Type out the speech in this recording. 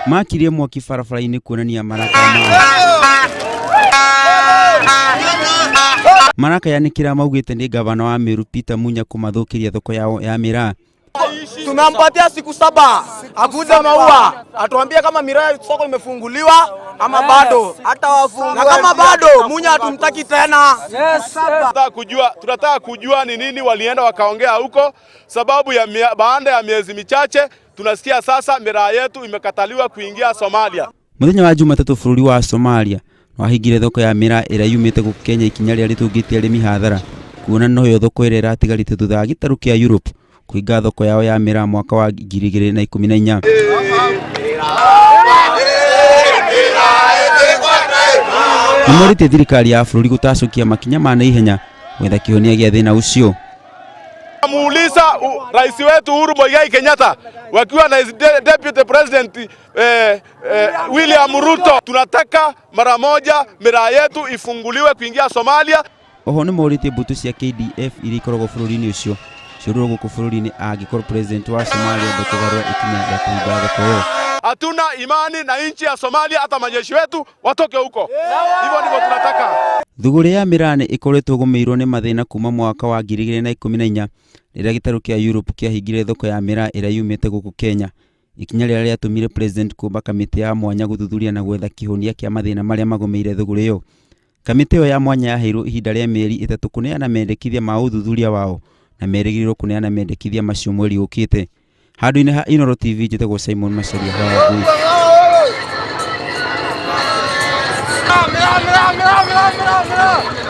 Makirie mwaki barabara-inĩ kuonania marakara mao. Marakayanĩkĩra maugĩte nĩ ngavana wa Meru Peter Munya kũmathũkĩria thoko yao ya mĩraa. Tunampatia siku 7 akuja maua atuambie kama miraa soko imefunguliwa ama bado. Na kama bado Munya hatumtaki tena. Tunataka kujua ni nini walienda wakaongea huko, sababu ya baada ya miezi michache tunasikia sasa miraa yetu imekataliwa kuingia Somalia. Muthenya wa Jumatatũ bũrũri wa Somalia nĩwahingire thoko ya mĩraa ĩrĩa yumĩte gũkũ Kenya, ikinya rĩrĩa rĩtũngĩte arĩmi hathara kuona noyo thoko ĩrĩa ĩratigarĩte thutha wa gĩtarũ kĩa Europe kũhinga thoko yao ya mĩraa mwaka wa 2014. Nĩmorĩtie thirikari ya bũrũri gũtacũkia makinya ma naihenya gwetha kĩhonia gĩa thĩna ũcio. Muuliza rais wetu Uhuru Muigai Kenyatta wakiwa na deputy president William Ruto, tunataka mara moja miraa yetu ifunguliwe kuingia Somalia. Oho nĩmorĩtie mbũtũ cia KDF iria ikoragwo bũrũri-inĩ ũcio ciũrũrwo gũkũ bũrũri-inĩ angĩkorwo president wa Somalia ndekũgarũra ikinya rĩa kũhinga thoko ĩyo. Hatuna imani na nchi ya Somalia, hata majeshi wetu watoke huko. Hivyo ndivyo tunataka. Thũgũrĩ ya mĩraa nĩ ĩkoretwo ĩgũmĩirwo nĩ mathĩna kuma mwaka wa 2014 rĩrĩa gĩtarũ kĩa Europe kĩahingire thoko ya mĩraa ĩrĩa yumĩte gũkũ Kenya, ikinya rĩrĩa rĩatũmire president kũmba kamĩtĩ ya mwanya gũthuthuria na gwetha kĩhonia kĩa mathĩna marĩa magũmĩire thũgũrĩ ĩyo. Kamĩtĩ ĩyo ya mwanya yaheirwo ihinda rĩa mĩeri 3 kũneana mendekithia ma ũthuthuria wao na merĩgĩrĩirwo kũneana mendekithia macio mweri ũkĩte. Handũ-inĩ ha Inooro TV njĩtagwo Simon Macharia Wangui. Mira, mira, mira, mira, mira.